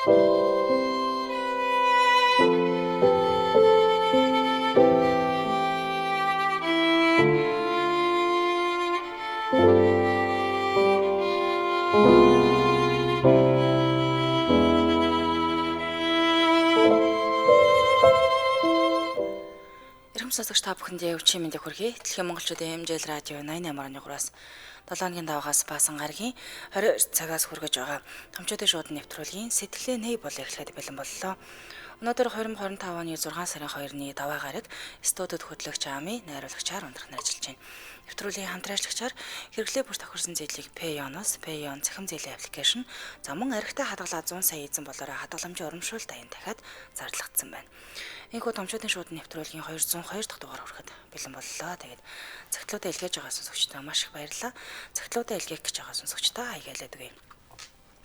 Эрхэм сонсогч та бүхэндээ өчийн мэндийг хүргэе. Дэлхийн монголчуудын MJL радио 88.3-аас 7 хоногийн даваагаас Баасан гарагийн 22 цагаас хүргэж байгаа томчуудын шууд нэвтрүүлгийн сэтгэлээ нэй бол эхлэхэд бэлэн боллоо. Өнөөдөр 2025 оны 6 сарын 2-ны даваа гараг студид хөтлөгч Ами найруулагчаар ундрах ажиллаж байна. Нэвтрүүлгийн хамтран ажиллагчаар хэрэглээ бүр тохирсон зээлийг Payon-оос Payon цахим зээлийн аппликейшн за мөн архитай хадгалаад 100 сая эзэн болоорой хадгаламжийн урамшуулт аян дахиад зарлагдсан байна. Энэхүү томчуудын шууд нэвтрүүлгийн 202 дахь дугаар хүрэхэд бэлэн боллоо. Тэгээд цагтлуудаа илгээж байгаа сонсогчдоо маш их баярлалаа. Цагтлуудаа илгээх гэж байгаа сонсогчдоо хаягаалаад өгье.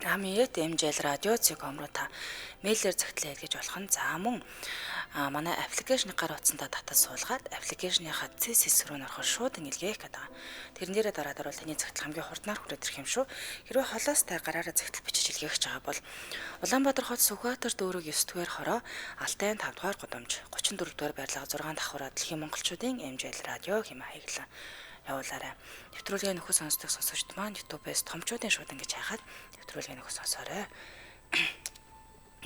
Ami@mjlradio.com руу та мэйлээр цагтлаа илгээж болох нь за мөн манай аппликейшны гар утсандаа татаж суулгаад аппликейшныхаа CSS рүү нөрөхөр шууд илгээх гэдэг. Тэрэн дээрээ дараад орвол таны цагтл хамгийн хурднаар хүрээд ирэх юм шүү. Хэрвээ холоос та гараараа цагтл бичиж илгээх гэж байгаа бол Улаанбаатар хот Сүхбаатар дүүрэг 9 дугаар хороо Алтайн 5 дугаар гудамж 34 дугаар байрлал 6 давхараа дэлхийн монголчуудын MJL радио хэмээн хаяглаа явуулаарай. Нэвтрүүлгийн нөхөд сонсдог сонсогчд маань YouTube-ээс томчуудын шуудан гэж хайхад нэвтрүүлгийн нөхөд сонсоорой.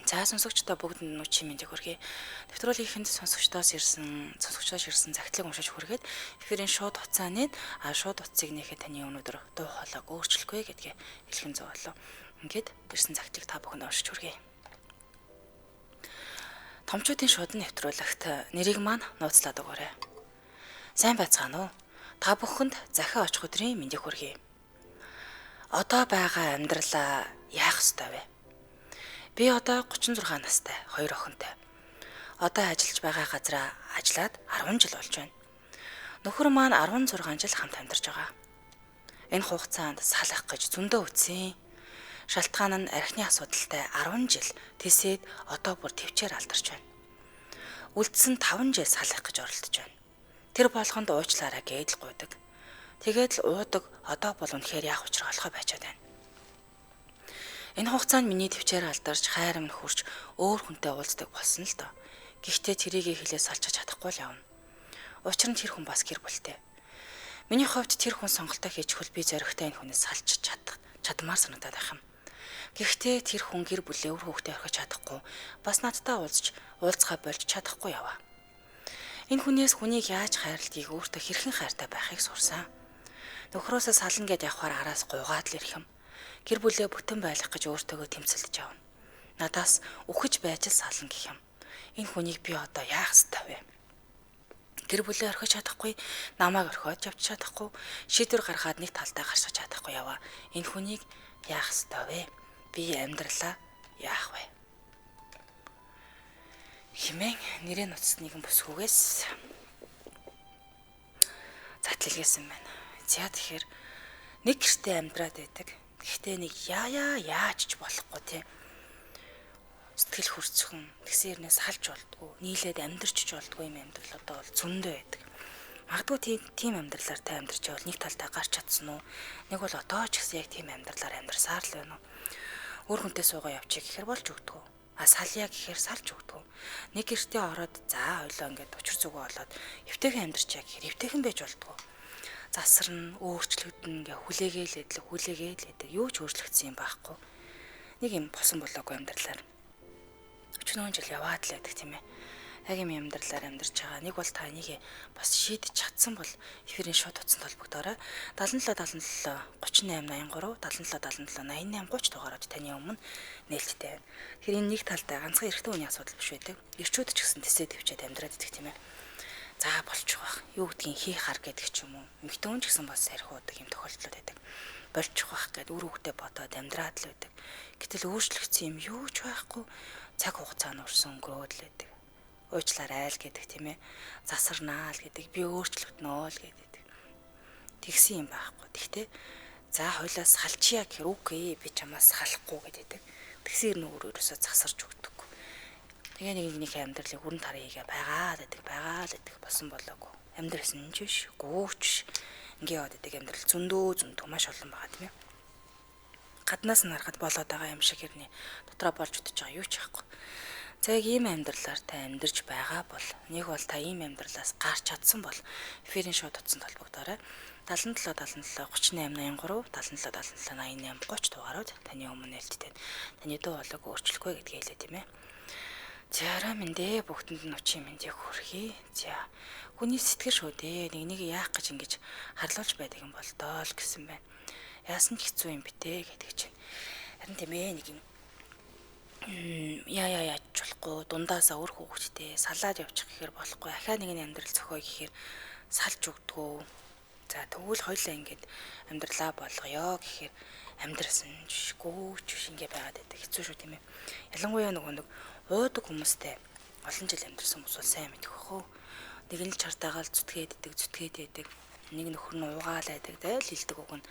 За сонсогчдоо бүгд нь нүчийн мэндийг хүргэе. Нэвтрүүлгийн эхэнд сонсогчдоос ирсэн цагтлыг уншиж хүргээд эфирийн шууд утсаа нээд шууд утсыг нээхэд таны өнөөдөр дуу хоолойг өөрчлөхгүй гэдгээ хэлэх нь зөв болов. Ингээд ирсэн цагтлыг та бүхэнд уншиж хүргэе. Томчуудын шуудан нэвтрүүлэгт нэрийг маань нууцлаад өгөөрэй. Сайн байцгаана уу? Та бүхэнд захиа очих өдрийн мэндийг хүргэе. Одоо байгаа амьдралаа яах ёстой вэ? Би одоо 36 настай, 2 охинтой. Одоо ажиллаж байгаа газраа ажиллаад 10 жил болж байна. Нөхөр маань 16 жил хамт амьдарч байгаа. Энэ хугацаанд салах гэж зөндөө үтсэн. Шалтгаан нь архины асуудалтай 10 жил тэсээд одоо бүр төвчээр алдарч байна. Үлдсэн 5 жил салах гэж оролдож байна. Тэр болгонд уучлаарай гээд л гуйдаг. Тэгээд л уудаг одоо бол үнэхээр яах учраа олохоо байчаад байна. Энэ хугацаанд миний төвчээр алдарч хайр минь хурж өөр хүнтэй уулздаг болсон л доо. Гэхдээ тэрийгэ хэлээ салчиж чадахгүй л явна. Учир нь тэр хүн бас гэр бүлтэй. Миний хувьд тэр хүн сонголтоо хийчихвэл би зоригтой энэ хүнээс салчиж чадмаар санагдаад байх юм. Гэхдээ тэр хүн гэр бүлээ үр хүүхдээ орхиж чадахгүй, бас надтай уулзгаа болж чадахгүй яваа. Энэ хүнээс хүнийг яаж хайрладгийг өөртөө хэрхэн хайртай байхыг сурсан. Нөхрөөсөө сална гэд явхаар араас гуйгаад л ирэх юм. Гэр бүлээ бүтэн байлгах гэж өөртөөгөө тэмцэлдэж явна. Надаас үхэж байж л сална гэх юм. Энэ хүнийг би одоо яах ёстой вэ? Гэр бүлээ орхиж чадахгүй, намайг орхиод явж чадахгүй, шийдвэр гаргаад нэг талдаа гарсгаж чадахгүй яваа. Энэ хүнийг яах ёстой вэ? Би амьдралаа яах вэ? Химэн нэрээ нуцс нэгэн бүсгүйгээс затлалгээсэн байна. За тэгэхээр нэг гэртээ амьдраад байдаг. Гэхдээ нэг яаж ч болохгүй тий. Сэтгэл хөрцхөн тэгсэн хэрнээ салж болдгоо, нийлээд амьдрч ч болдгоо юм амьдрал одоо бол зөндөө байдаг. Магадгүй тийм амьдралаар та амьдарч байвал нэг талдаа гарч чадсан уу? Нэг бол одоо ч гэсэн яг тийм амьдралаар амьдарсаар л байна уу? Өөр хүнтэй суугаа явчих гэхээр болж өгдөгөө. Салъя гэхээр салж өгдөг. Нэг гэртээ ороод за ойлоо ингээд учир зүгөө олоод эвтэйхэн амьдарчаа гэхээр эвтэйхэн байж болдгоо. Засарна, өөрчлөгдөн гэ хүлээгээл эдлэг, хүлээгээл эдэг. Юу ч өөрчлөгдсөн юм байхгүй. Нэг юм босон болоогүй амьдралаар. 40 жил яваад л байдаг тийм ээ. Яг юм амьдралаар амьдарч байгаа. Нэг бол та энийг бас шийдэж чадсан бол эфирийн шууд утсанд холбогдоорой. 77 77 38 83 77 77 88 30 дугаарууд таны өмнө нээлттэй байна. Тэгэхээр энэ нэг талдаа ганцхан эрэгтэй хүний асуудал биш байдаг. Эрчүүд ч гэсэн тэсээ төвчээд амьдраад идэх тийм ээ. За болчих бах. Юу гэдгийг хийх хар гэдэг ч юм уу. Эмэгтэй хүн ч гэсэн бас сархиудаг юм тохиолдлууд байдаг. Болчих бах гэд үр хөвгтөө бодоод амьдраад л байдаг. Гэтэл өөрчлөгдсөн юм юу ч байхгүй. Цаг хугацаа нь урсан өнгөрөөд л байдаг. Уучлаарай л гэдэг тийм ээ. Засарнаа л гэдэг. Би өөрчлөгднөө л гэдэг. Тэгсэн юм байхгүй. Тэгтээ за хойлоо салчия гэхэр үгүй би чамаас салахгүй гэдэг. Тэгсэн юм өөр өөрөөсөө засарч өгдөг. Тэгээ нэг нэг амьдралыг хүрэн тараа хийгээ байгаа л гэдэг, байгаа л гэдэг болсон болоогүй. Амьдрсан ч биш, гүүч биш. Ингээ яваад байдаг амьдрал зөндөө маш олон байгаа тийм ээ. Гаднаас нь харахад болоод байгаа юм шиг хэрнээ дотроо болж үтж байгаа юу ч байхгүй. За яг ийм амьдралаар та амьдарч байгаа бол нэг бол та ийм амьдралаас гарч чадсан бол эфирийн шууд утсанд холбогдоорой. 77 77 38 83 77 77 88 30 дугаарууд таны өмнө нээлттэй. Таны дуу хоолойг өөрчлөхгүй гэдгээ хэлээ тийм ээ. За арай мэндэ бүгдэнд нь учин мэндийг хүргэе. За хүний сэтгэл шүү дээ. Нэг нэг яах гэж ингэж харлуулж байдаг юм бол доо л гэсэн байна. Яасан ч хэцүү юм битээ гэдэг чинь. Харин тийм ээ нэг юм яа яаж болохгүй дундаасаа өөр хүүхэдтэй салаад явчих гэхээр болохгүй ахаа нэг нь амьдрал зохио гэхээр салж өгдгөө. За тэгвэл хоёлаа ингээд амьдралаа болгоё гэхээр амьдрсан шгүүч биш ингээ байгаад байдаг. Хэцүү шүү тийм ээ. Ялангуяа нөгөө нэг уудаг хүмүүстэй олон жил амьдарсан хүмүүс бол сайн мэдэх бах уу. Нэг нь л чартаагаал зүтгээд идэг. Нэг нөхөр нь уугаал байдаг. Тэгэл хилдэг үг нь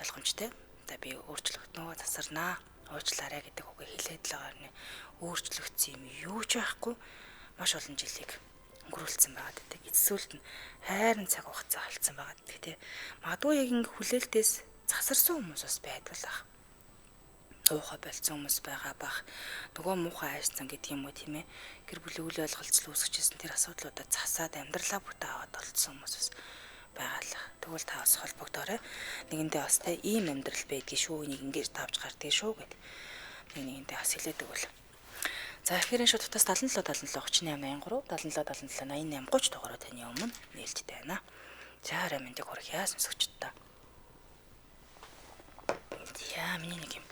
ойлгомжтой. За би өөрчлөгднөө засарнаа. Уучлаарай гэдэг үгээ хэлээд л байгаа нь өөрчлөгдсөн юм юу ч байхгүй. Маш олон жилийг өнгөрүүлсэн байгаад байдаг. Эцсүүлд нь хайрын цаг хугацаа алдсан байгаад байдаг тий. Магадгүй яг ингэ хүлээлтээс засарсан хүмүүс бас байдаг л ах. Уухай болцсон хүмүүс байгаа бах. Нөгөө муухай айцсан гэдэг юм уу тийм ээ. Гэр бүлийн үйл ойлголцол үүсгэжсэн тэр асуудлуудаа засаад амьдралаа бүтээ аваад олцсон хүмүүс бас байгаа л. Тэгвэл та бас холбогдоорой. Нэгэндээ бас те ийм амьдрал байдгийг шүү. Нэг ингэж тавж гардгийг шүү гэд. Нэг нэгэндээ бас хэлээд өгвөл. За эфирийн шууд утас 77 77 38 83 77 77 88 30 дугаараа таны өмнө нээлттэй байна. За арай мэндийг хүргье сонсогчдоо. За миний нэг юм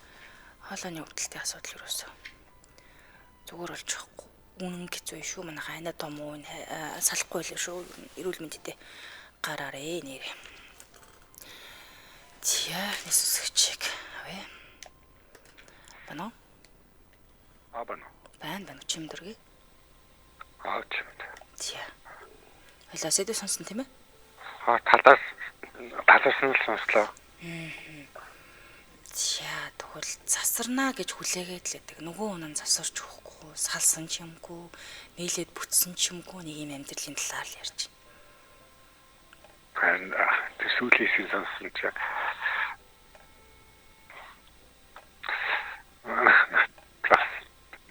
хоолойны өвдөлтийн асуудал юусоо зүгээр болж чадахгүй. Үнэн хэцүү шүү. Манайха анаа том уу салахгүй л шүү. Эрүүл мэндэд гараарэ нэрээ. За сонсогчийг авъя. Бано? А бано. Байна бано чим дөргий. Аа чимд. За. Хоёлаа сэдв сонсон тийм ээ? Аа талаас нь л сонслоо. За тэгвэл засарнаа гэж хүлээгээд л байдаг. Нөгөө хүн нь засарч өгөхгүй, салсан ч юмгүй, нийлээд бүтсэн ч юмгүй нэг юм амьдралын талаар л ярьж байна. Харин тэр сүүлийн хэсгийг сонссон чинь бас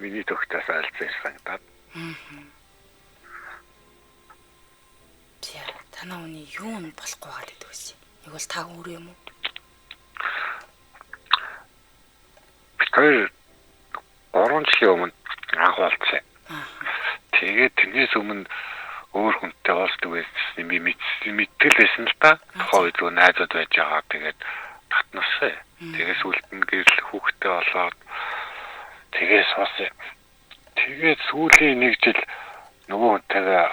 миний төгтөөс айлцсан санагдаад. За танаа үний юу нь болохгүй байгаа гэдэг үс. Нэг бол та өөр юм уу? Бид хоёр 3 жилийн өмнө анх уулзсан. Тэгээд тэрнээс өмнө өөр хүнтэй уулздаг байсан би мэдтгэл байсан л та. Тухайн үед нөгөө найзууд байж байгаа. Тэгээд татнасаа. Тэгээд сүүлд нь гэрэл хүүхдтэй болоод тэгээд суусан. Тэгээд сүүлийн нэг жил нөгөө хүнтэйгээ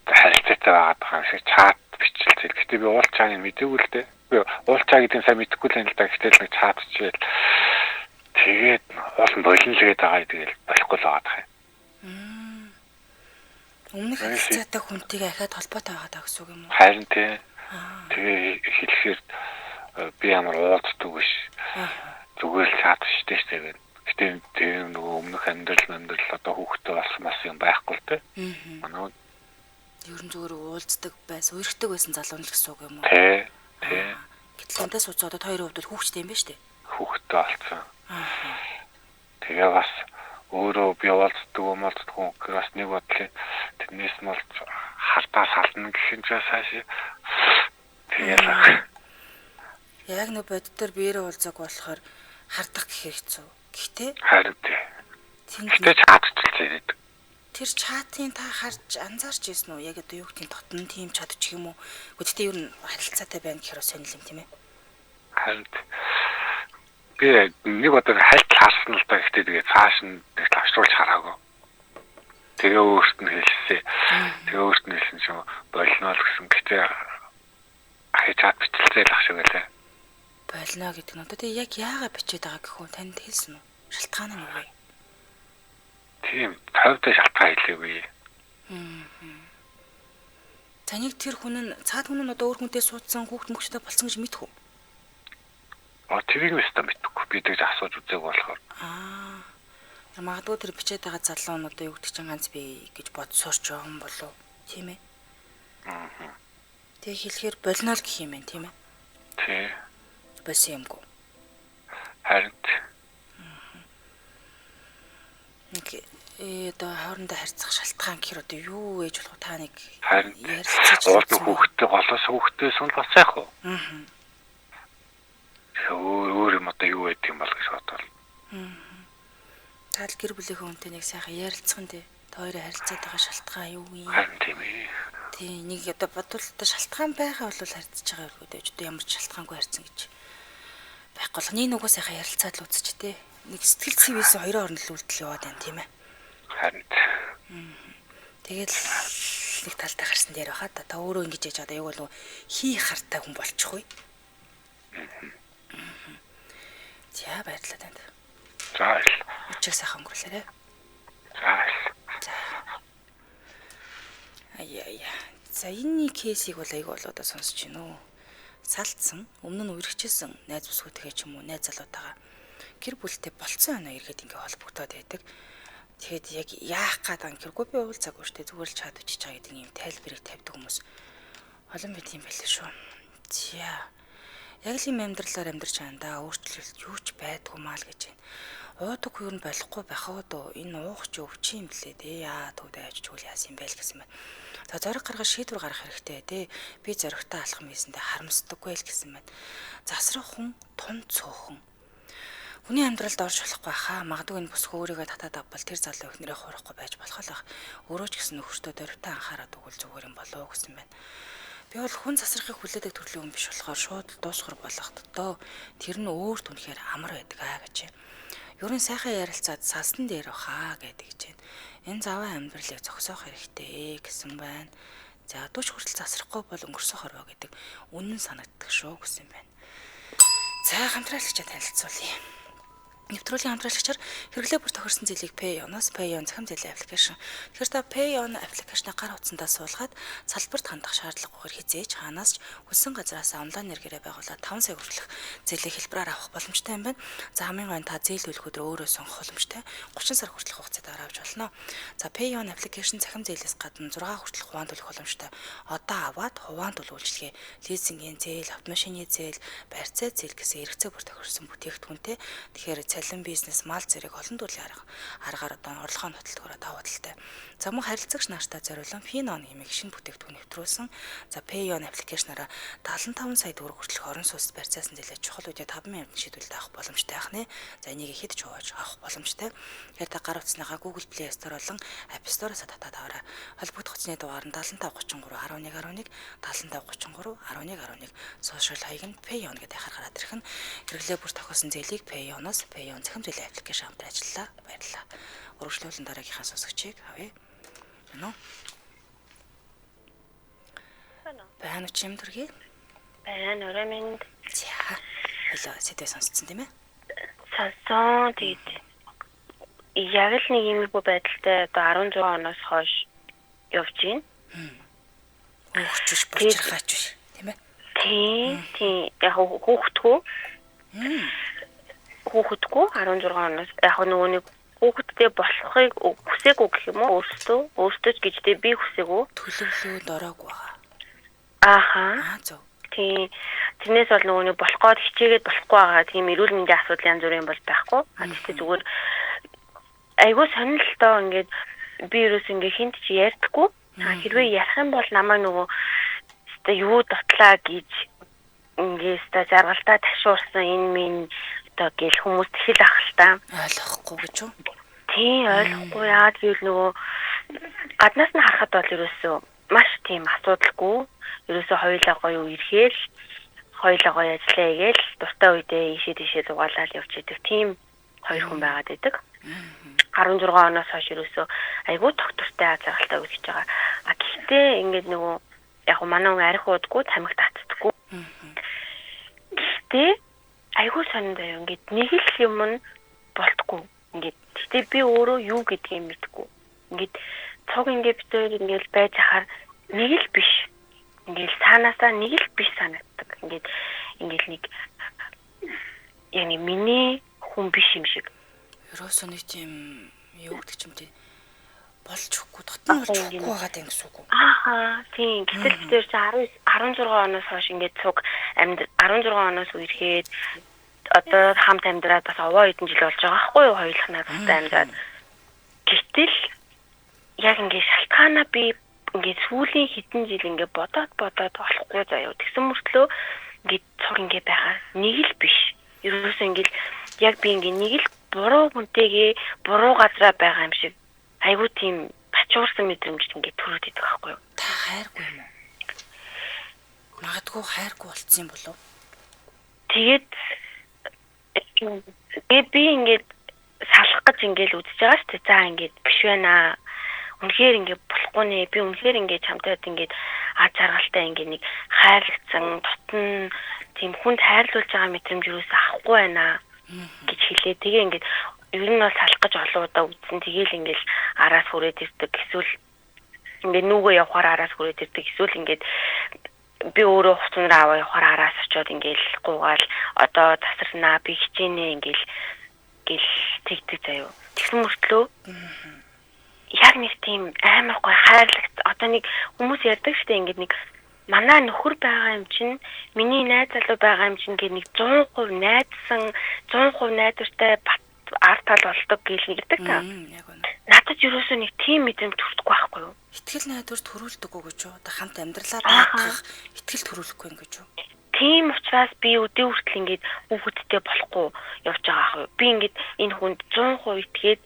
харилцаатай байгаад байгаа юм шиг чат бичилцээ. Гэтэ би уулзчааг мэдээгүй л дээ. Би уулзчаа гэдэг нь сайн мэдэхгүй л юм л да. Гэтэл нэг чат бичээл. Тэгээд уул нь болон л гээд байгаа. Тэгэл болохгүй л байгаа юм. Өмнөх харилцаатай хүнтэйгээ ахаад холбоотой байгаа даа гэсэн үг юм уу? Харин тий. Тэгээ хэлэхээр би ямар уулздаг биш. Зүгээр л чат бичдэг шүү дээ. Гэтэ тэр нөгөө өмнөх амьдрал одоо хүүхдтэй болсон бас юм байхгүй л дээ. Манай ер нь зүгээр уулздаг байсан, үерхдэг байсан залуу нь л гэсэн үг юм уу? Тий. Тий. Гэтэл тантай сууцаа одоо хоёрын хувьд хүүхдтэй юм байна шүү дээ. Хүүхдтэй болсон. Тэгээ бас өөрөө би уулздаг юм уулздаг гэхээр бас нэг бодлын тэрнээс нь бол хардаа сална гэх юм чаа цааш. Тэгээл яг нэг боддоор биеэрээ уулзааг болохоор хардах гэхээр хэцүү. Гэхдээ харин тий. Гэхдээ чатчихлээ гэдэг. Тэр чатын та харж анзаарч ирсэн үү? Яг одоо юу гэдгийг дотн тийм чат ч юм уу? Гэхдээ ер нь харилцаатай байна гэхээр сонирхол юм тийм ээ. Харин би нэг удаа хальт харсан л та гэхдээ тэгээ цааш нь лавшруулж хараагүй. Тэгээ өөрт нь хэлсэн. Тэгээ өөрт нь хэлсэн чинь болно л гэсэн. Гэхдээ ахи чат бичилцээ л ах шиг байлаа. Болно гэдэг нь одоо тэгээ яг яагаад бичээд байгаа гэх үү? Танд хэлсэн үү? Шалтгаан нь юу вэ? Тийм, тойртой шалтгаан хэлээгүй. Таныг тэр хүн нь цаад хүн нь одоо өөр хүнтэй суудсан хүүхд мөхчтэй болсон гэж мэдэх үү? А тэрийг өстө мэдэхгүй. Би тэгж асууж үзег болохоор. Аа. Магадгүй тэр бичээд байгаа залуу нь одоо юу гэдэг чинь ганц би гэж бодсоор ч байгаа юм болов тийм ээ? Аа. Тэг хэлэхээр болно л гэх юм байна тийм ээ? Тий. Болсон юмгүй. Харин нэг одоо хоорондоо харьцах шалтгаан гэхэр одоо юу ээж болох та нэг ярилцаж уул нь хүүхдтэй голоос хүүхдтэй сун бас яах вэ? Аа. Өөр өөр юм одоо юу байдаг юм бол гэж бодвол. Аа. Та л гэр бүлийнхээ хүнтэй нэг сайхан ярилцах нь тий. Та хоёрын харилцаад байгаа шалтгаан юу юм? Харин тийм ээ. Тий, нэг одоо бодвол одоо шалтгаан байгаа бол харьцаж байгаа юм үү? Одоо ямар ч шалтгаангүй харьцсан гэж байхгүй бол нэг нөгөө сайхан ярилцаад л үзчих тий. Нэг сэтгэл зүйн хоёрын хооронд л үйлдэл яваад байна тийм ээ. Харин. Тэгэл нэг талтай гарсан дээр баха та. Та өөрөө ингэж яж одоо юу бол хий хартай хүн болчих уу? За баярлалаа танд. За баярлалаа. Өчиг сайхан өнгөрлөөрэй. За баярлалаа. За. Аяа. За энэний кейсийг бол айгүй бол одоо сонсож байна уу? Салтсан, өмнө нь үерхчихсэн найз бүсгүйтэйгээ ч юм уу, найз залуутайгаа гэр бүлтэй болцсон оноо эргээд ингээ холбогдоод байдаг. Тэгэхэд яг яах гээд байгаа юм гэргүй би уулзаагүй шүү дээ. Зүгээр л чат бичиж байгаа гэдэг юм тайлбарыг тавьдаг хүмүүс олон байт юм байлээ шүү. За. Яг л юм амьдралаар амьдарч байгаа даа. Өөрчлөлт юу ч байдгүй маа л гэж байна. Уудаг юу нь болохгүй байхаа дөө. Энэ уух чи өвчин юм блээ дээ. Яа төвд айж чүүл яасан юм байл гэсэн байна. За зориг гаргаж шийдвэр гаргах хэрэгтэй дээ. Би зоригтой алхам хийсэндээ харамсдаггүй л гэсэн байна. Засрах хүн тун цөөхөн. Хүний амьдралд орж болохгүй хаа. Магадгүй энэ бүсгүй өөрийгөө татаад авбал тэр залуу ихнэрээ хуурахгүй байж болох л ах. Өөрөө ч гэсэн нөхөртөө дөрвтэй анхаарад өгвөл зүгээр юм болов уу гэсэн байна. Би бол хүн засрахыг хүлээдэг төрлийн хүн биш болохоор шууд л дуусгар болох доо. Тэр нь өөр түнхээр амар байдаг аа гэж. Ерөн сайхан ярилцаад салсан дээр хаа гэдэг гэж байна. Энэ заваа амьдралыг зогсоох хэрэгтэй гэсэн байна. За 40 хүртэл засрахгүй бол өнгөрсөн хорвоо гэдэг үнэн санагддаг шүү гэсэн байна. За хамтраалагчаа танилцуулъя. Нэвтрүүлгийн хамтраалагчаар хэрэглээ бүр тохирсон зээлийг Payon-оос Payon цахим зээлийн аппликейшн. Тэгэхээр та Payon аппликейшнийг гар утсандаа суулгаад салбарт хандах шаардлагагүйгээр хизээж хаанаас ч хүссэн газараас онлайн нэргээрээ байгуулаад 5 сая хүртэлх зээлийг хэлбэрээр авах боломжтой юм байна. За хамгийн гол нь та зээл төлөх өдрөө өөрөө сонгох боломжтой. 30 сар хүртэлх хугацаанд авч болно. За Payon аппликейшн цахим зээлээс гадна 6 хүртэлх хуваан төлөх боломжтой. Одоо аваад хуваан төлөх үйлчилгээ, лизингийн зээл, автомашины зээл, барьцаа зээл гэсэн хэрэгцээ бүр тохирсон бүтээгдэхүүнтэй. Тэгэхээр цалин бизнес, мал зэрэг олон төрлийн аргаар одоо орлогоо нотолдгороо давуу талтай. За мөн харилцагч нартай зориулан Finon хэмээх шинэ бүтээгдэхүүн нэвтрүүлсэн. За Payon аппликейшнаараа 75 сая төгрөг хүртэлх орон сууц барьцаасан зээлээ чухал үедээ 5 минутын шийдвэрлэлд авах боломжтой байх нэ. За энийг хэд ч хувааж авах боломжтой. Тэгэхээр та гар утасныхаа Google Play Store болон App Store-оос татаад аваарай. Холбогдох утасны дугаар нь 75 33 11 11 75 33 11 11. Social хаяг нь Payon гэдэг хахаар гараад ирэх нь. Хэрэглээ бүр тохиосон зээлийг Payon-оос Payon цахим зээлийн аппликейшн хамт ажиллалаа. Баярлалаа. Үргэлжлүүлэн дараагийнхаа сонсогчийг авъя. Байна уу? Байна уу чим төргий? Байна, орой минь. За. Хэлөө сэдвээ сонсцсон тийм ээ? Сонссон. Тэгээд яг л нэг иймэрхүү байдалтай одоо 16 оноос хойш явж байна. Хөөхч биш, булчирхаач биш, тийм ээ? Тийм, тийм. Яг хөөхтгүү. Хүүхэдгүй 16 оноос яг нөгөө нэг хүүхэдтэй болохыг хүсээгүй гэх юм уу өөртөө ч гэж тэ би хүсээгүй. Төлөвлөөд ороогүй байгаа. Ааха. Аа зөв. Тийм. Тэрнээс бол нөгөө нэг болох гээд хичээгээд болохгүй байгаа. Тийм эрүүл мэндийн асуудал янз бүрийн бол байхгүй. А тэгтээ зүгээр айгүй сонирхолтой ингээд би ерөөс ингээ хинт ч ярьдаггүй. А хэрвээ ярих юм бол намайг нөгөө өстой юу дутлаа гэж ингээ өстой жаргалтай ташуурсан энэ минь одоо гэл хүмүүс тэгэл ах л та. Ойлгохгүй гэж үү? Тийм, ойлгохгүй. Яагаад гэвэл нөгөө гаднаас нь харахад бол ерөөсөө маш тийм асуудалгүй. Ерөөсөө хоёулаа гоё үерхээл, хоёулаа гоё ажиллаа гээл дуртай үедээ ийшээ тийшээ зугаалаад явж идэг. Тийм хоёр хүн байгаад байдаг. 16 оноос хойш ерөөсөө айгүй тогтвортой аз жаргалтай үерхэж байгаа. А гэхдээ ингээд нөгөө яг манай хүн арх уудгүй, тамхи татдаггүй. Гэхдээ айгүй сонин заяа ингээд нэг л юм нь болтгүй. Ингээд гэтээ би өөрөө юу гэдгийг мэдэхгүй. Ингээд цуг ингээд бид хоёр ингээд байж ахаар нэг л биш. Ингээд цаанаасаа нэг л биш санагддаг. Ингээд ингээд нэг яг нэг миний хүн биш юм шиг. Ерөөсөө нэг тийм юу гэдэг ч юм тий болж өгөхгүй, дотн болж өгөхгүй байгаа юм гэсэн үг үү? Ааха, тийм. Гэтэл бид хоёр чинь 16 оноос хойш ингээд цуг амьд 16 оноос үерхэд одоо хамт амьдраад бас овоо хэдэн жил болж байгаа байхгүй юу, хоёулахнаа цустай амьдраад. Гэтэл яг ингээд шалтгаанаа би ингээд сүүлийн хэдэн жил ингээд бодоод олохгүй заяа. Тэгсэн мөртлөө ингээд цуг ингээд байгаа нэг л биш. Ерөөсөө ингээд яг би ингээд нэг л буруу хүнтэйгээ буруу газараа байгаа юм шиг айгүй тийм бачуурсан мэдрэмж ингээд төрөөд идэг байхгүй юу. Та хайргүй юм уу? Магадгүй хайргүй болцсон юм болов? Тэгээд би ингээд салах гэж ингээд үзэж байгаа шүү дээ. За ингээд биш байна. Үнэхээр ингээд болохгүй нэ. Би үнэхээр ингээд чамтай ингээд аз жаргалтай ингээд нэг хайрлагдсан, дотн тийм хүнд хайрлуулж байгаа мэдрэмж юус авахгүй байна гэж хэлээ. Тэгээ ингээд ер нь бол салах гэж олон удаа үзсэн. Тэгээл ингээд араас хүрээд ирдэг. Эсвэл ингээд нүгөө явахаар араас хүрээд ирдэг. Эсвэл ингээд би өөрөө хувцсанаар аваа явахаар араас очиод ингээд гуугаал одоо тасарнаа би хичээнэ ингээд гэл тэгдэг заяо. Тэгсэн мөртлөө яг нэг тийм амар гой хайрлагц одоо нэг хүмүүс ярьдаг штэ ингээд нэг манай нөхөр байгаа юм чинь миний найз залуу байгаа юм чинь гэх нэг 100% найдсан 100% найдвартай ард тал болдог гэл нэгдэг та. Яг үнэ. Надад юусоо нэг тийм мэдрэмж төрдөггүй байхгүй юу? Итгэл найдвар төрүүлдэггүй гэж юу? Одоо хамт амьдралаа даатгах итгэл төрүүлэхгүй юм гэж юу? Тийм учраас би өдөө хүртэл ингээд хүүхэдтэй болохгүй явж байгаа аах юу? Би ингээд энэ хүнд 100% итгээд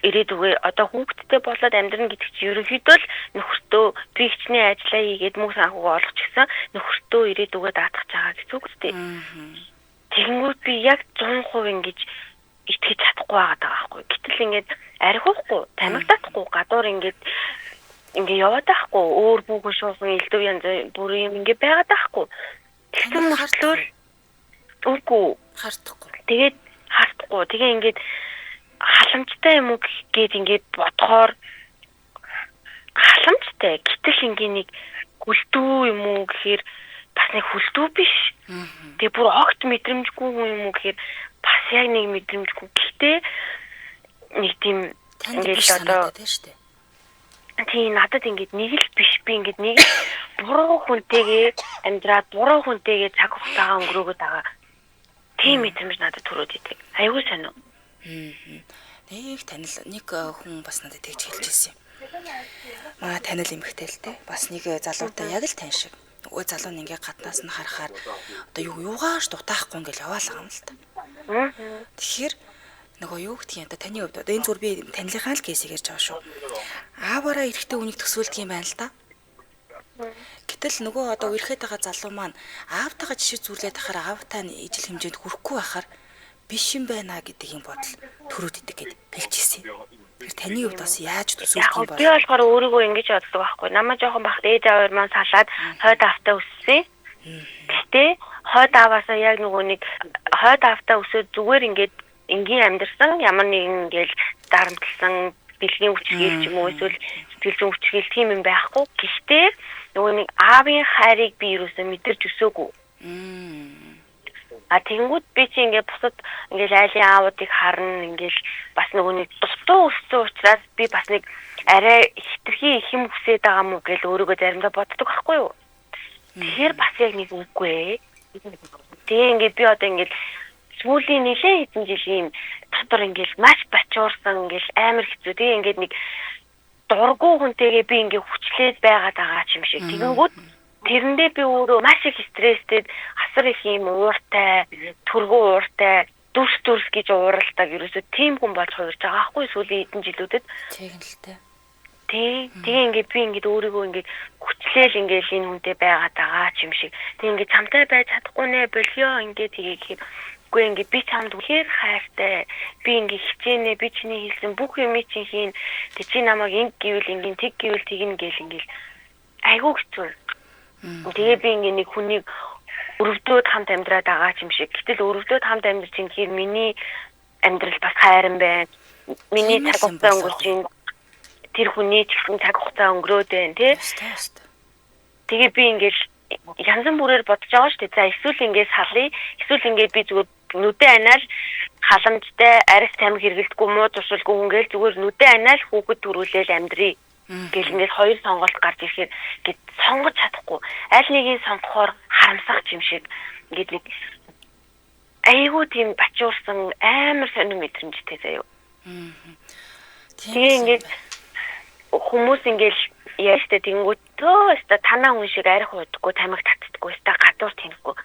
ирээдүгээ одоо хүүхэдтэй болоод амьдрна гэдэг чинь ерөнхийдөө л нөхөртөө би хичнээн ажиллаа хийгээд мөнгө санхүүгээ олгоч гэсэн нөхөртөө ирээдүгээ даатгах байгаа гэсэн үг үү? Тэгэнгүүт би яг 100% ингэж итгэж чадахгүй байгаа байхгүй. Гэтэл ингээд архихгүй, тамигдаахгүй, гадуур ингээд яваад байхгүй. Өөр хүүхэн шуухан элдв янз бүр юм ингээд байгаад байхгүй. Тэгсэн мөртлөө үгүй хардахгүй. Тэгээд хардахгүй. Тэгээ ингээд халамжтай юм уу гээд ингээд бодохоор халамжтай. Гэтэл ингээд нэг хүлдүү юм уу гэхээр бас нэг хүлдүү биш. Тэгээ бүр огт мэдрэмжгүй хүн юм уу гэхээр бас яг нэг мэдрэмжгүй. Гэхдээ нэг тийм ингээд одоо тийм надад ингээд нэг л биш. Би ингээд нэг л буруу хүнтэйгээ амьдраад буруу хүнтэйгээ цаг хугацаагаа өнгөрөөгöd байгаа. Тийм мэдрэмж надад төрөөд идэг. Айгүй сонио. Нэг танил нэг хүн бас надад тэгж хэлж ирсэн юм. Манай танил эмэгтэй л те. Бас нэг залуутай яг л тань шиг. Нөгөө залуу нь ингээ гаднаас нь харахаар одоо юугаарч дутаахгүй ингээл яваал байгаа юм л та. Тэгэхээр нөгөө юу гэдгийг одоо таны хувьд одоо энэ зүгээр би танилынхаа л кейсийг ярьж байгаа шүү. Ааваараа эрэгтэй хүнийг төсөөлдөг юм байна л да. Гэтэл нөгөө одоо үерхэд байгаа залуу маань аавтайгаа жишээ зүрлээд ахаар аавтаа нь ижил хэмжээнд хүрэхгүй байхаар биш юм байна гэдэг юм бодол төрөөд идэг гэд хэлж ирсэн. Тэгэхээр таны хувьд бас яаж төсөөлдөг юм бол? Би болохоор өөрийгөө ингэж боддог байхгүй. Намаа жоохон бахад ээж аав маань салаад хойд аавтаа өссөн. Гэтэ хойд ааваасаа яг нөгөө нэг хойд аавтаа өсөөд зүгээр ингээд энгийн амьдарсан ямар нэгэн ингээл дарамтлсан бэлгийн хүчрхийл ч юм уу эсвэл сэтгэл зүйн хүчрхийл тийм юм байхгүй. Гэхдээ нөгөө нэг аавын хайрыг би юусоо мэдэрч өсөөгүй. А тэгэнгүүт би чи ингээд бусад ингээд айлын аавуудыг харна ингээд бас нөгөө нэг дутуу өссөн учраас би бас нэг арай хитрхи их юм хүсээд байгаа мó гэж өөрийгөө заримдаа боддог байхгүй юу? Тэгэхээр бас яг нэг үгүй ээ. Тэгээ ингээд би одоо ингээд сүүлийн нэлээд хэдэн жилийн дотор ингээд маш бачуурсан ингээд амар хэцүү. Тэгээ ингээд нэг дургу хүнтэйгээ би ингээд хүчлээд байгаад байгаа ч юм шиг. Тэгэнгүүт тэрэндээ би өөрөө маш их стресстэй, асар их юм ууртай, төргөө ууртай, дүрс дүрс гэж ууралдаг. Ерөөсөө тийм хүн болж хувирч байгаа байхгүй сүүлийн хэдэн жилүүдэд. Тэгэнэлтэй. Тий. Тэгээ ингээд би ингээд өөрийгөө ингээд хүчлээл ингээд энэ хүнтэй байгаад байгаа ч юм шиг. Тэг ингээд чамтай байж чадахгүй нэ болио ингээд тэгээ гэхээр үгүй ингээд би чамд үнэхээр хайртай. Би ингээд хичээнэ, би чиний хэлсэн бүх юмыг чинь хийн. Тэг чи намайг инг гэвэл ингийн, тэг гэвэл тэгнэ гэл ингээд айгүй хэцүү. Тэгээ би ингээд нэг хүнийг өрөвдөөд хамт амьдраад байгаа ч юм шиг. Гэтэл өрөвдөөд хамт амьдарч юм гэхээр миний амьдрал бас хайран байна. Миний цаг хугацаа өнгөрч чинь тэр хүний ч гэсэн цаг хугацаа өнгөрөөд байна тий. Тэгээ би ингээд янз бүрээр бодож байгаа шүү дээ. За эсвэл ингээд салъя, эсвэл ингээд би зүгээр нүдэн анаал халамжтай арх тамхи хэргэлдэггүй муу зуршилгүй хүн гээл зүгээр нүдэн анаал хүүхэд төрүүлээл амьдрий. Гэл ингээд хоёр сонголт гарч ирэхээр ингээд сонгож чадахгүй. Аль нэгийг сонгохоор харамсах юм шиг ингээд нэг Айгүй тийм бачуурсан амар сонир мэдрэмжтэй заяа. Тэгээ ингээд хүмүүс ингээд яаж тэ тэнгүүт төө өста танаа хүн шиг арх уудаггүй, тамхи татдаггүй, өста гадуур тэнэхгүй.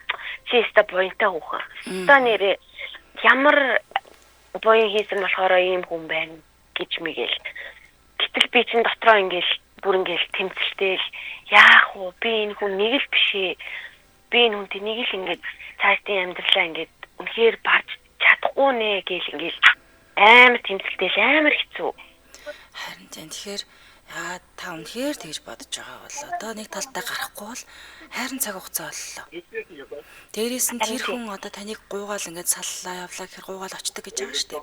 Чи өста буянтай хүүхэн. Өста нэрээ ямар буян хийсэн болохоор ийм хүн байна гэж мэгэл. Гэтэл би чин дотроо ингээл бүр ингээл тэмцэлтэйл яах вэ? Би энэ хүн нэг л биш ээ. Би энэ хүнтэй нэг л ингээд цаашдын амьдралаа ингээд үнэхээр барж чадахгүй нэ гэл ингээл амар тэмцэлтэйл амар хэцүү. Харин тийм тэгэхээр яа та үнэхээр тэгж бодож байгаа бол одоо нэг талдаа гарахгүй бол хайрын цаг хугацаа боллоо. Дээрээс нь тэр хүн одоо таныг гуйгаал ингээд саллаа явлаа гэхэр гуйгаал очдөг гэж байгаа шүү дээ.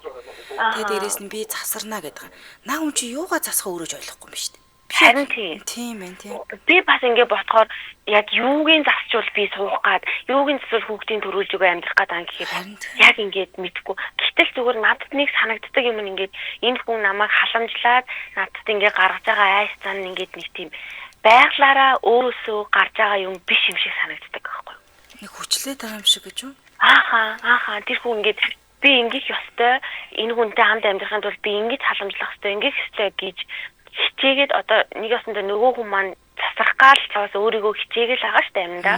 Тэгээ дээрээс нь би засарна гэдэг. Наа хүн чи юугаа засах өөрөө ч ойлгохгүй юм шүү дээ. Харин тийм. Тийм ээ тийм. Би бас ингэ бодохоор яг юугийн засчвал би суух гад, юугийн засвал хүүхдийн төрүүлж өгөө амьдрах гад аа гэхээр яг ингээд мэдгүй. Гэтэл зүгээр надад нэг санагддаг юм ингээд энэ хүн намайг халамжлаад надад ингээ гаргаж байгаа айс зан ингээд нэг тийм байглаараа өөрөөсөө гарч байгаа юм биш юм шиг санагддаг байхгүй юу? Нэг хүчлээд байгаа юм шиг гэж үү? Ааха, тэр хүн ингээд би ингэх ёстой, энэ хүнтэй хамт амьдрахын тулд би ингэж халамжлах ёстой, ингэх ёстой гэж хичээгээд одоо нэг ёсондоо нөгөө хүн маань засрах гал цаас өөрийгөө хичээгээл байгаа штэ амьдаа.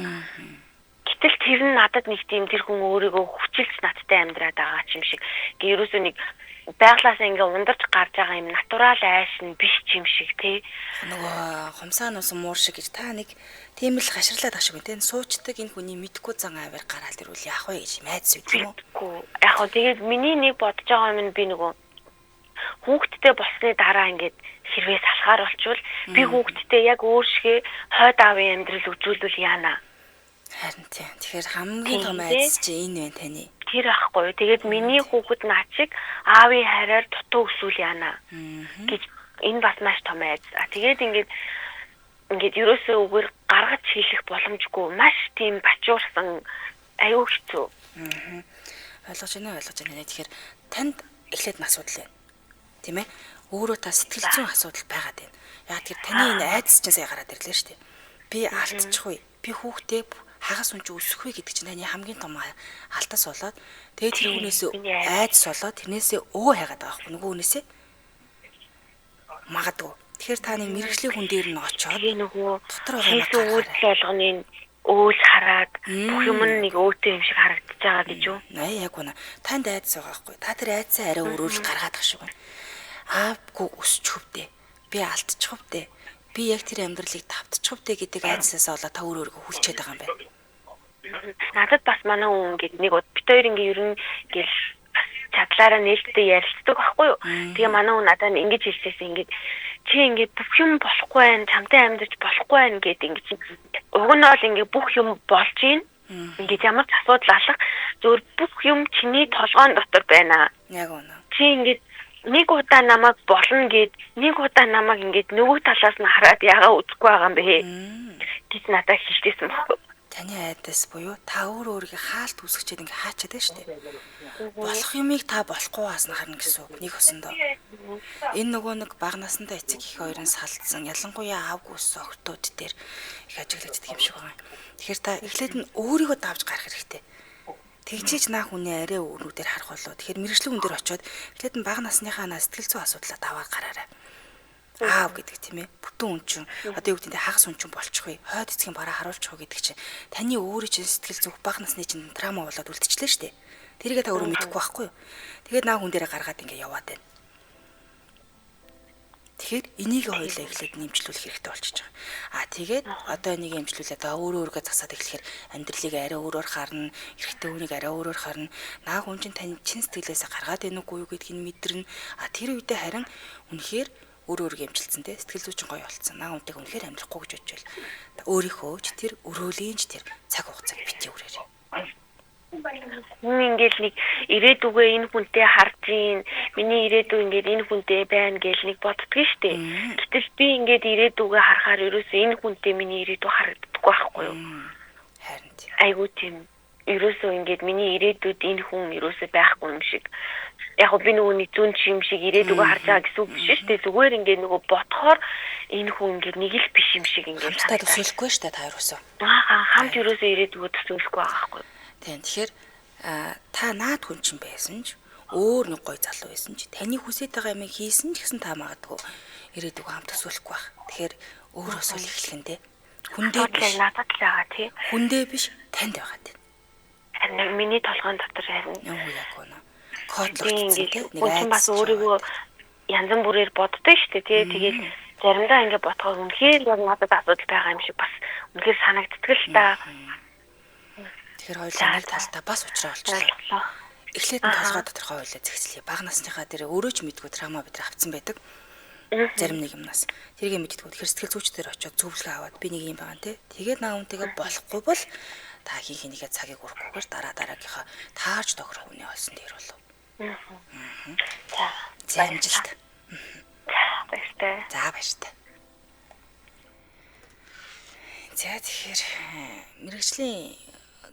Гэтэл тэр нь надад нэг тийм тэр хүн өөрийгөө хүчилж надтай амьдраад байгаа ч юм шиг. Гэ ерөөсөө нэг байглаасаа ингээ ундарч гарч байгаа юм натурал айш нь биш ч юм шиг тий. Нөгөө хумсаа нуусан муур шиг гэж та нэг тийм л хаширлаад ах шиг байна тий. Суучдаг энэ хүний мэдхгүй зан авир гараал ирвэл яах вэ гэж майдс үү тийм үү? Яг хөө тэгээд миний нэг бодож байгаа юм нь би нөгөө хүүхдтэй болсны дараа ингээд хэрвээ салахаар болчвол би хүүхдтэй яг өөр шигээ хойд аавын амьдрал үзүүлвэл яана. Харин тийм. Тэгэхээр хамгийн том айдас чи энэ байна таны. Тэр ахгүй. Тэгээд миний хүүхэд наа чиг аавын хайраар дутуу өсвөл яана гэж энэ бас маш том айдас. А тэгээд ингээд ерөөсөө үгээр гаргаж хэлэх боломжгүй маш тийм бачуурсан аюу хэцүү. Ойлгож байна, ойлгож байна. Тэгэхээр танд эхлээд нь асуудал байна. Тийм ээ? Өөрөө та сэтгэл зүйн асуудал байгаад байна. Яг тэр таны энэ айдас чинь сая гараад ирлээ шүү дээ. Би алдчихгүй. Би хүүхдээ хагас хүн чинь өсөхгүй гэдэг чинь таны хамгийн том алдаас болоод тэгээд тэр хүнээс айдас болоод тэрнээсээ өө хайгаад байгаа байхгүй нөгөө хүнээсээ магадгүй. Тэгэхээр та нэг мэрэгжлийн хүн дээр нь очоод нөгөө дотор байгаа үйлдэл болгоны өөл хараад бүх юм нэг өөтэй юм шиг харагдаж байгаа гэж юу? Аа яг үнэ. Танд айдас байгаа байхгүй. Та тэр айдсаа арай өөрөөр л гаргаад ах шиг байна. Аавгүй өсчихвдээ. Би алдчихвдээ. Би яг тэр амьдралыг давтчихвдээ гэдэг айдсаас болоод та өөр өөрийгөө хүлчээд байгаа юм байна. Надад бас манай хүн ингээд нэг бит хоёр ингээд ер нь ингээл бас чадлаараа нээлттэй ярилцдаг байхгүй юу? Тэгээ манай хүн надад ингэж хэлчихсэн ингээд чи ингээд бүх юм болохгүй байх, чамтай амьдарч болохгүй байх гэд ингээд уг нь бол ингээд бүх юм болж гин. Ингээд ямар ч асуудал алах зөвөр бүх юм чиний толгойн дотор байна. Яг үнэ. Чи ингээд нэг удаа намайг болно гэд нэг удаа намайг ингээд нөгөө талаас нь хараад ягаа үзэхгүй байгаа юм бэ гэж надад хэлчихсэн байхгүй. Таны айдас буюу та өөр өөрийгөө хаалт үүсгэчээд ингээ хаачаад байна шүү дээ. Болох юмыг та болохгүй хаасна харна гэсэн үг нэг осондоо. Энэ нөгөө нэг бага насндаа эцэг их хоёрын салдсан ялангуяа аавгүй өссөн охтууд дээр их ажиглагддаг юм шиг байгаа. Тэгэхээр та эхлээд нь өөрийгөө давж гарах хэрэгтэй. Тэгжээж наа хүнээ арай өөрүүдээр харах болоо. Тэгэхээр мэрэгжлийн хүн дээр очиод эхлээд нь бага насныхаа наа сэтгэл зүйн асуудлаа даваад гараарай. Аав гэдэг тийм ээ. Бүтэн хүн чинь одоо юу гэдэг нь хагас хүн чинь болчихгүй. Хойд эцгийн бараа харуулчих уу гэдэг чинь таны өөрийн чинь сэтгэл зүх бага насны чинь траума болоод үлдчихлээ шүү дээ. Тэрийгээ та өөрөө мэдэхгүй байхгүй юу? Тэгээд наа хүн дээрээ гаргаад ингээ яваад байна. Тэгэхээр энийг хоёлаа эхлээд нэмжлүүлэх хэрэгтэй болчихж байгаа. А тэгээд одоо энийг нэмжлүүлээд өөрөө өөргөө засаад эхлэхээр амьдралыг арай өөрөөр харна, эрэгтэй хүнийг арай өөрөөр харна. Наа хүн чинь тань чин сэтгэлээсээ гаргаад байна уугүй юу гэдгийг мэдэрнэ. А тэр үедээ харин үнэхээр өөрөө өөргөө эмчилсэн те сэтгэл зүйн чинь гоё болцсон. Наа хүнтэйг үнэхээр амьдрахгүй гэж бодчихвол өөрийнхөө ч тэр өрөөлийн ч тэр цаг хугацааг битгий үрээрэй. Хүн ингээл нэг ирээдүгээ энэ хүнтэй харж гин, миний ирээдүй ингээд энэ хүнтэй байна гэл нэг боддгоо штэ. Гэтэл би ингээд ирээдүгээ харахаар ерөөсөө энэ хүнтэй миний ирээдүй харагддаггүй байхгүй юу? Харин тийм. Айгуу тийм. Ерөөсөө ингээд миний ирээдүйд энэ хүн ерөөсөө байхгүй юм шиг. Яг би нөгөө нэг зүүн чим шиг ирээдүгөө харж байгаа гэсэн үг биш шүү дээ. Зүгээр ингээд нөгөө ботхоор энэ хүн ингээд нэг л биш юм шиг ингээд хамтдаа төсөөлөхгүй шүү дээ та ерөөсөө. Аа хамт ерөөсөө ирээдүгөө төсөөлөхгүй байгаа байхгүй. Тийм. Тэгэхээр Та наад хүн чинь байсан ч өөр нэг гой залуу байсан ч таны хүсэж байгаа юмыг хийсэн ч гэсэн та магадгүй ирээдүг хамт төсөөлөхгүй байх. Тэгэхээр өөрөөсөө л эхлэх нь те. Хүндээ биш. Надад л байгаа тий. Хүндээ биш танд байгаа тий. Харин миний толгойн дотор харин яг үнэ. Кодлогдсон тий. Нэг айц бас өөрийгөө янз бүрээр боддог шүү дээ тий. Тэгэл заримдаа ингэ бодохоор үнэхээр яг надад асуудал байгаа юм шиг бас үнэхээр санагддаг л та. Тэгэхээр хоёулаа нэг талдаа бас учраа олчлоо. Эхлээд нь толгой доторхоо хоёулаа зэгцлээ. Бага насныхаа дээр өөрөө ч мэдгүй траума бид нар авцсан байдаг. Зарим нэг юмнаас. Тэрийг мэддэггүй. Тэгэхээр сэтгэл зүйч дээр очиод зөвлөгөө аваад би нэг юм байгаа нэ. Тэгээд наа үнтэйгээ болохгүй бол та хин хинийгээ цагийг өрөхгүйгээр дараа дараагийнхаа таарч тохирох хүний олсон дээр болов. За амжилт. За баяртай. За баяртай. За тэгэхээр мэргэжлийн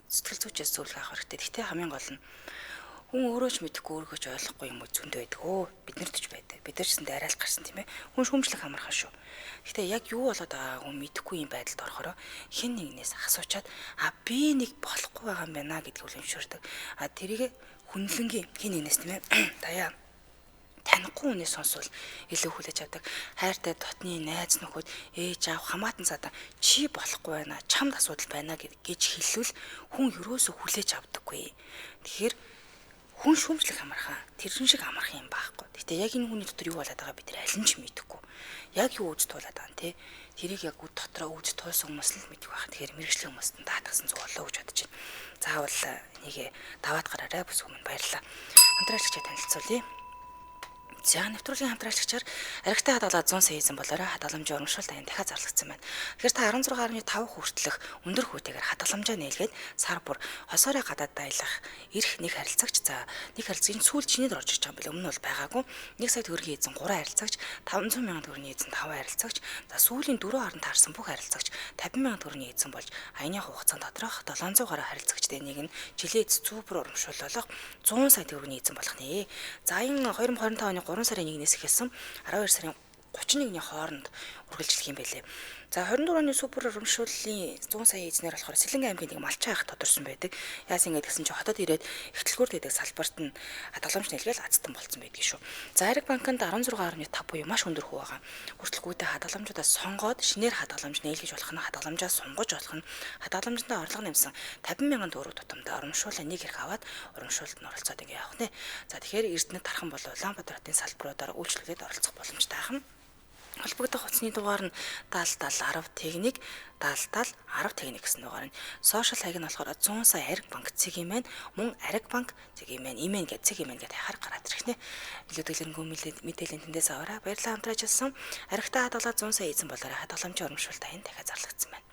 сэтгэл зүйчээс зөвлөгөө авах хэрэгтэй. Гэхдээ хамгийн гол нь хүн өөрөө ч мэдэхгүй өөрийгөө ч ойлгохгүй юм зөндөө байдаг. Бид нарт ч байдаг. Бид нар ч гэсэн арай л гарсан тийм ээ. Хүн шүүмжлэх амархан шүү. Гэхдээ яг юу болоод байгааг хүн мэдэхгүй юм байдалд орохороо хэн нэгнээс асуучаад би нэг болохгүй байгаа юм байна гэдгийг үлэмшүүрдэг. Тэрийг хүнлэнгийн хэн нэгнээс тийм ээ. Даяа танихгүй хүнээс сонсвол илүү хүлээж авдаг. Хайртай дотны найз нөхөд, ээж аав, хамаатан садан чи болохгүй байна, чамд асуудал байна гэж хэлвэл хүн ерөөсөө хүлээж авдаггүй. Тэгэхээр хүн шүүмжлэх амархан, тэрэн шиг амархан юм байхгүй. Гэтэ яг энэ хүний дотор юу болоод байгаа бид нар аль нь ч мэдэхгүй. Яг юу үз туулаад байгаа юм те. Тэрийг яг үд дотроо үз туулсан хүмүүс л мэдэх байх. Тэгэхээр мэргэжлийн хүмүүст нь даатгсан зүг болоо гэж бодож байна. Заавал энийг даваад гараарай бүс хүмүүн баярлалаа. Хамтраалагчаа танилцуулъя. За нэвтрүүлгийн хамтраалагчаар аригтай хадгалаад 100 сая эзэн болоорой хадгаламжийн урамшуулт аян дахиад зарлагдсан байна. Тэгэхээр та 16.5 хүртэлх өндөр хүүтэйгээр хадгаламжаа нээлгээд сар бүр хосоорой гадаад аялах эрх нэг харилцагч за нэг харилцагч энэ сүүл чиний орж ирж байгаа юм бэл өмнө нь бол байгаагүй. 1 сая төгрөгийн эзэн 3 харилцагч, 500 мянган төгрөгийн эзэн 5 харилцагч, за сүүлийн 4.5 таарсан бүх харилцагч 50 мянган төгрөгийн эзэн болж аяны хугацаанд доторх 700 гаруй харилцагчтай нэг нь жилийн эц супер урамшуул болох 100 сая төгрөгийн эзэн болох нэ. За энэ 2025 оны 3 сарын 1-ээс эхэлсэн 12 сарын 31-ний хооронд үргэлжлэх юм байлээ. За 24 оны супер урамшууллын 100 сая эзнэр болохоор Сэлэнгэ аймгийн нэг Малчай ах тодорсон байдаг. Яасан ингэ гэсэн чи хотод ирээд ихтлгүүр гэдэг салбарт нь хадгаламж нээлгээл азтан болцсон байдгийг шүү. За Ариг банкнд 16.5 буюу маш өндөр хүү байгаа. Хүртэлгүйтэй хадгаламжуудаас сонгоод шинээр хадгаламж нээлгэж болох нь хадгаламжаа сунгаж болох нь хадгаламжтаа орлого нэмсэн 50 мянган төгрөг тутамдаа урамшууллаа нэг эрх аваад урамшуулалд нь оролцоод ингэ явах нэ. За тэгэхээр Эрдэнэт Тархан болон Улаанбаатар хотын салбаруудаар үйлчлүүлээд оролцох боломжтой ахна. Холбогдох утасны дугаар нь 70 70 10 тэгник 70 70 10 тэгник гэсэн дугаар нь. Сошиал хаяг нь болохоор 100 сая Ариг банк цэг имэн мөн Ариг банк цэг имэн имэн гэж цэг имэн гэж хаяхаар гараад ирэх нэ. Илүү дэлгэрэнгүй мэдээллийн тэндээс аваарай. Баярлалаа хамтран ажилласан. Аригтай хадгалаад 100 сая эзэн болоорой хадгаламжийн урамшуулт аян дахиад зарлагдсан байна.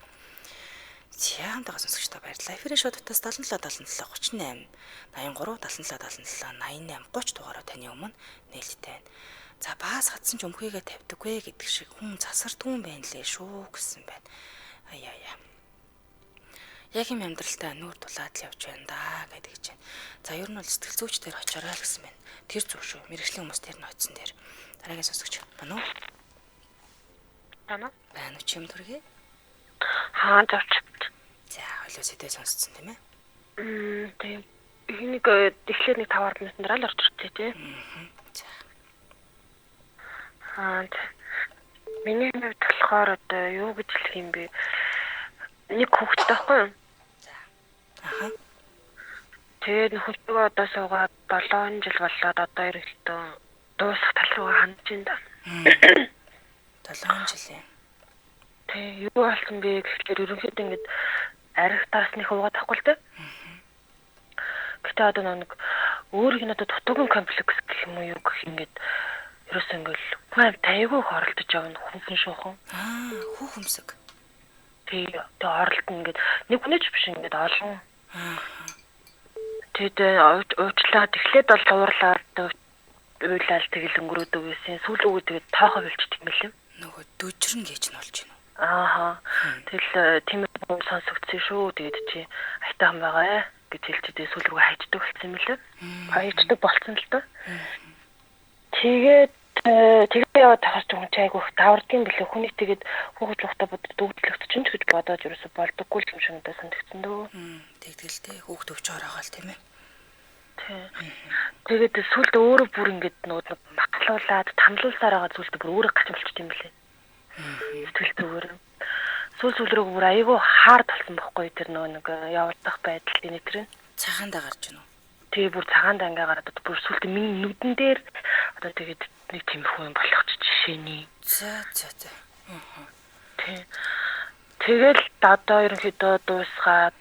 За хамтаа сонсогчдоо баярлалаа. Эфирийн шууд утас 77 77 38 83 77 77 88 30 дугаараа таны өмнө нээлттэй байна. За баас хатсан ч өмхийгээ тавьдаггүй гэдэг шиг хүн засардгүй юм байна лээ шүү гэсэн байна. Аяа. Яг юм амьдралтай нүүр тулаад л явж байна да гэдэг чинь. За ер нь бол сэтгэл зүйч дээр очоорой л гэсэн байна. Тэр зүг шүү. Мэргэжлийн хүмүүс тэр нь очсон дээр. Дараагийн сонсогч байна уу? Байна. Байна уу чи юм төргий? Хаа зовч. За хойлоо сэдвээ сонсцсон тийм ээ. Тийм. Энийг эхлээд нэг 5 минутын дараа л орж иртээ тий. За. Аа миний хувьд болохоор одоо юу гэж хэлэх юм бэ? Нэг хүүхэдтэй байхгүй юу? За. Аха. Тэгээд нөхөртөө одоо суугаад 7 жил болоод одоо ерөнхийдөө дуусах тал руугаа хандж байна да. 7 жил юм. Тэг юу болсон бэ гэхлээр ерөнхийдөө ингэж арх таасны хуугаад авахгүй л дээ. Гэтэ одоо нэг өөрийг нь одоо дутуугийн комплекс гэх юм уу юу гэх ингээд ерөөсөө ингээл хүн амт аягүй их оролдож явна хүн шуухан. Аа хүү хөмсөг. Тэг тэг оролдоно ингээд нэг хүнэж биш ингээд олон. Аа. Тэгэд уучлаад эхлээд бол уурлаад уйлал тэгэл өнгөрөөдөг байсан. Сүүл үгүй тэгээд тоохоо болчдөг юм лээ. Нөгөө дөжрөн гэж нь болж байна. Ааха. Тэгэл тийм юм сонсогдсон шүү. Тэгээд чи айтайхан байгаа гэж хэлчихээ сүүл рүү хайждаг болсон юм лээ. Хайждаг болсон л доо. Тэгээд тэгээ яваад тахаар ч хүн чи айгүйх давардгийн бэлээ. Хүний тэгээд хүүхэд лухтаа бодод дүүдлэгт чинь ч гэж бодоод ерөөсө болдоггүй юм шиг надад санагдсан дөө. Тэгтэл те хүүхд өвч ороогоол тийм ээ. Тий. Тэгээд сүлд өөрөө бүр ингээд нөгөө махлуулаад тамлуулсаар байгаа зүйлд бүр өөрөө гачимлчих юм блэ. Сэтгэл зүгээр. Сүүл сүүл рүү бүр айгүй хаар толсон бохгүй тэр нөгөө нэг явуулдах байдал энэ тэр. Цагаандаа гарч гинүү. Тэгээ бүр цагаандаа ингээ гараад бүр сүлд миний нүдэн дээр одоо тэгээд нэг тиймэрхүү юм болох ч жишээний. За за за. Тий. Тэгэл одоо ерөнхийдөө дуусгаад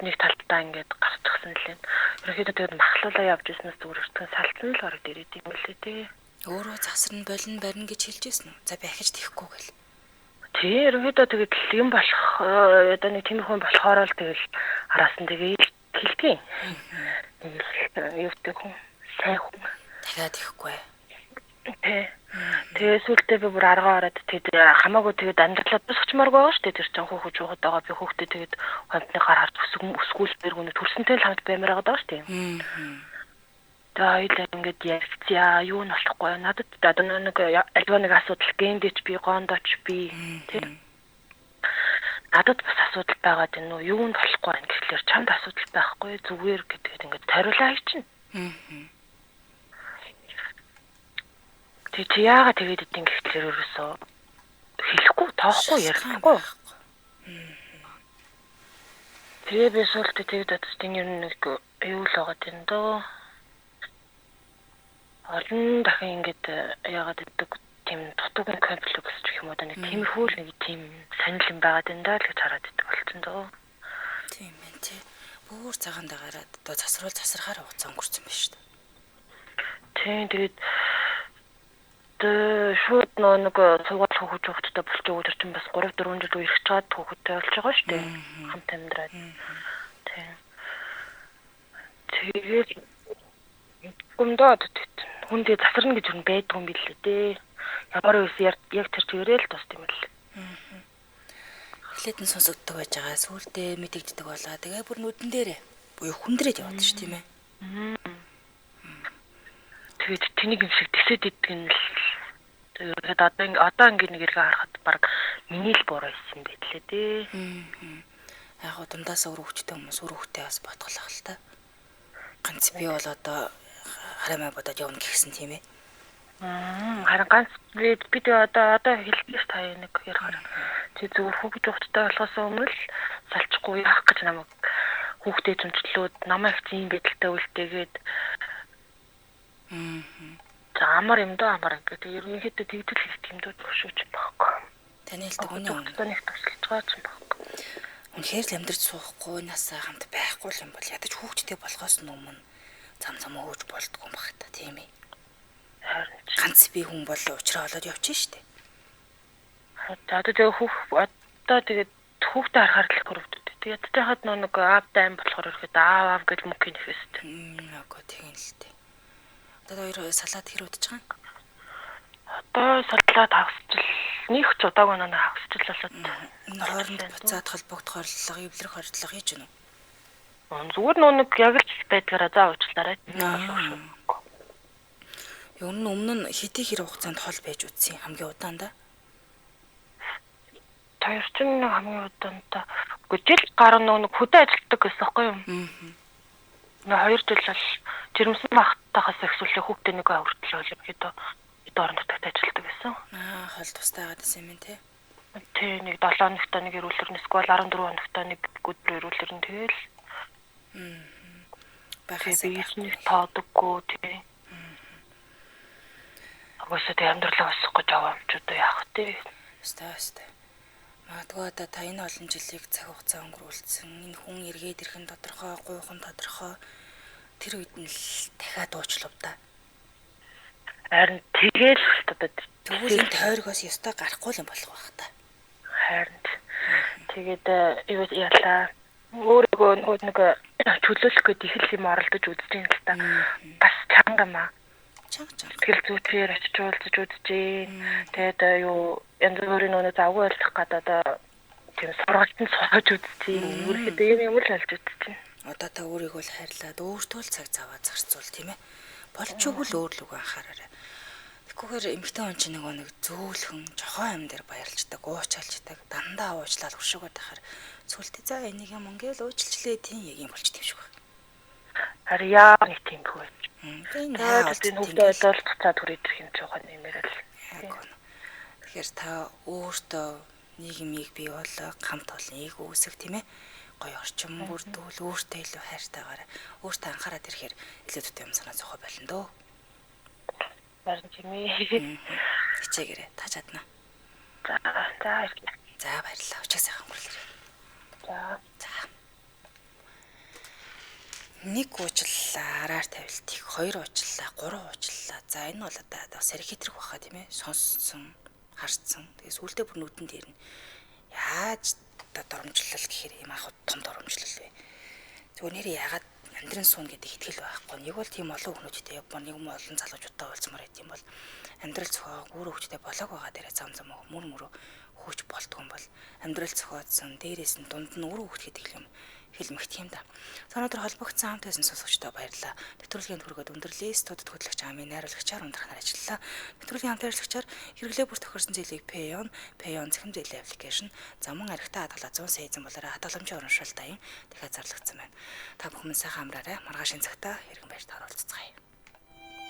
нэг талтаа ингээд гарчихсан л юм. Ерөнхийдөө тэгээд махлуулаа явж ирснээс зүгээр өртгөн салцсан л бараг дэрээд юм лээ тий. Өөрөө засарна болин барина гэж хэлж ирсэн үү? За би ахиж тэхгүй гэл. Тий, ерөнхийдөө тэгээд юм болох одоо нэг тиймэрхүү юм болохоор л тэгэл араас нь тэгээд хэлдэг. Нэг л юутай хүн, сайн хүн. Дахиад ихгүй. Тий. Тэгээ сүултээ би бүр аргаа ороод тэгээд хамаагүй тэгээд амьдралаа тусахчмааргүй байгаа шүү дээ. Тэр чинь хүүхэд жуухад байгаа. Би хүүхдээ тэгээд хамтны гар харж өсгүүл бэргүүнэ төрсөнтэй л хамт баймаар байгаа шүү дээ. Тэгээ хоёулаа ингээд ярилцъя. Юу нь болохгүй. Надад одоо нэг альва нэг асуудал гендэж би, гондоч би тий. Надад бас асуудал байгаад энэ үү? Юу нь болохгүй байна гэхлээр чамд асуудал байхгүй зүгээр гэдгээд ингээд тариулаа чинь. Тэг чи яагаад тэгээд идэв гэхлээр ерөөсөө хэлэхгүй, тоохгүй, ярихгүй. Тэгээ би сүултээ тэгээд бодож энэ ер нь нэг юу л байгаа юм дөө. Олон дахин ингээд яагаад идэг тийм дутуугийн комплекс гэх юм уу да нэг тиймэрхүү л нэг тийм сонирхол юм байгаад энэ даа л гэж хараад идэг болсон дөө. Тийм байна тий. Бүр цагаан дагараад одоо засруул засрахаар хугацаа өнгөрсөн байна шүү дээ. Тийм тэгээд шууд нөө нэг сургууль хүүхэд хүүхэдтэй болчих өдөр чинь бас 3 4 жил үерхэж чад хүүхэдтэй болж байгаа шүү дээ. Хамт амьдраад. Тийм. Тэгээд гомдоод хүндээ засарна гэж юм байдгүй юм билээ дээ. Ямар үс яг тэр чигээрээ л тусд юм л. Эхлээд нь сонсогддог байж байгаа. Сүүлдээ мэдэгддэг болоо. Тэгээ бүр нүдэн дээрээ буюу хүндрээд яваад ш тийм ээ. Тэгээд тэнийг юм шиг тэсэд иддэг нь л тэгээд одоо ингэ нэг эргээ харахад баг миний л буруу байсан юм байдлээ дээ. Яг гоо дундаас өөр хөвчтэй хүмүүс өөр хөвгтэй бас ботглох л та. Ганц би бол одоо харамаа бодоод явна гихсэн тийм ээ. Харин ганц би тэгээ одоо хэлдэг та нэг ярихаар чи зүгээр хүүхэд хүүхэдтэй болохоос өмнө л салчихгүй яах гэж намайг хүүхдээ зөнчлөөд намайг чи ийм байдалтай үлдээгээд За амар юм даа амар ингээд ерөнхийдөө тэгдэл хэлдэг юм дөө төвшөөч байхгүй. Таны хэлдэг үнэ үнэ нэг тусалж байгаа ч юм байхгүй. Үнэхээр л амьдарч суухгүй насаа хамт байхгүй юм бол ядаж хүүхдтэй болохоос өмнө зам зам өөж болдгоо юм бах та тийм ээ. Харин ганц би хүн бол уучраа олоод явчих штэ. За одоо тэгээ хүүх одоо тэгээд хүүхдээ харахаар л хөрөвдөд. Тэгээд ядтайхад нөө нэг аав дайм болохоор ирэхэд аав аав гэж мөнх хийх хэвээр. Үгүй тийм л дээ. Одоо хоёр салаад хэр удаж байгаа юм? Одоо салаад хагасчил нэг ч удаагүй наа хагасчил болоод энэ хооронд буцаад холбогдох орлого, эвлэрэх орлого хийж гэнэ үү? Зүгээр нөө нэг яг л байдгаараа за уучлаарай. Ер нь өмнө нь хэдий хэр хугацаанд хол байж үтсэн хамгийн удаан да? Хоёр чинь хамгийн удаан та. Үгүй жил гарan нөө нэг хөдөө ажилтдаг гэсэн байхгүй юу? Нөө 2 жил бол жирэмсэн багтахаас эхлүүлээ хүүхдээ нэг хүртэл бол ерөнхийдөө эд орон нутагт ажилладаг байсан. Аа, хол тустай байгаад байсан юм тий. Тий, нэг 7 хоногтой нэг эрүүлэр нь эсвэл 14 хоногтой нэг өдөр эрүүлэр нь тэгэл. Байхасаа нэг тоодоггүй тий. Угаасаа тэг амьдралаа босох гэж аваа юм ч одоо яах вэ? Өстой өстой. Магадгүй одоо та энэ олон жилийг цаг хугацаа өнгөрүүлсэн. Энэ хүн эргээд ирэх нь тодорхой, гуйх нь тодорхой. Тэр үед нь л дахиад уучлав та. Харин тэгээл одоо тэгвэл энэ тойргоос ёстой гарахгүй юм болох байх та. Харин тэгээд юу ялаа өөрийгөө нөгөө нэг чөлөөлөх гээд их л юм оролдож үзэж юм л та. Бас чанга юм аа. Чанга чанга. Сэтгэл зүйчээр очиж уулзаж үзэж. Тэгээд юу янз бүрийн нөгөө завгүй ойлгох гээд одоо тийм сургалтанд сууж үзэж. Ерөнхийдөө юм юм л олж үзэж. Одоо та өөрийгөө л хайрлаад өөртөө л цаг заваа зарцуул тийм ээ. Болж өгвөл өөр лүгөө анхаараарай. Тэгхүүгээр эмэгтэй хүн чинь нөгөө нэг зөөлхөн жохон юм дээр баярлждаг, уучаалждаг, дандаа уучлал хөшөөгөөд байхаар сүултээ за энийг юм ингээл уучлчлээ тийм яг юм болчих юм шиг байна. Харин яа нэг тийм хөө. Тийм яа тийм хүүхдээ бодвол буцаад хүрээд ирэх юм жоохон нэмэрэл. Яг үнэ. Тэгэхээр та өөртөө нийгмийг бий болоо, хамт олоныг үүсгэх тийм ээ. Гоё орчин бүрдүүл, өөртөө илүү хайртайгаар, өөртөө анхаарал ирэхээр илүү дутуу юм санаа зовхоо болно дөө. Харин тийм ээ. Хичээгээрэй. Та чадна. За, за баярлалаа. За баярлалаа. Өчиг сайхан өнгөрлөөрэй. За. За. Нэг уучлалаа, араар тавилтыг, хоёр уучлалаа, гурван уучлалаа. За энэ бол одоо сэрхитрэх баха тийм ээ. Сонссон, харцсан. Тэгээ сүултээ бүр нүдэн дээр нь яаж одоо доромжлол гэхээр ийм анх том доромжлол вэ. Зүгээр нэр яагаад амьдран суун гэдэг итгэл байхгүй. Нэг бол тийм олон хүмүүсттэй явбар, нэг юм олон залуучуудтай уулзмаар байт юм бол амьдрал зохиог өөр хүмүүсттэй болоог байгаа дээрээ зам зам мөр мөрөө хөөж болдгоо юм бол амьдрал зохиодсон дээрээс нь дунд нь өөр хүүхд гэдэг юм хэлмэгт юм да. Өнөөдөр холбогдсон хамт байсан сонсогчдоо баярлалаа. Нэвтрүүлгийн түргээд өндөрлөө. Студид хөтлөгч амын найруулагчаар ундрахнаар ажиллалаа. Нэвтрүүлгийн хамт ажиллагчаар хэрэглээ бүр тохирсон зээлийг Payon, Payon цахим зээлийн аппликейшн, замун аригтай хадгалаа 100 сая эзэн болоорой хадгаламжийн урамшуул даян дахиад зарлагдсан байна. Та бүхэн сайхан амраарай. Маргааш энэ цагта хэрхэн баярт оролцоцгаая.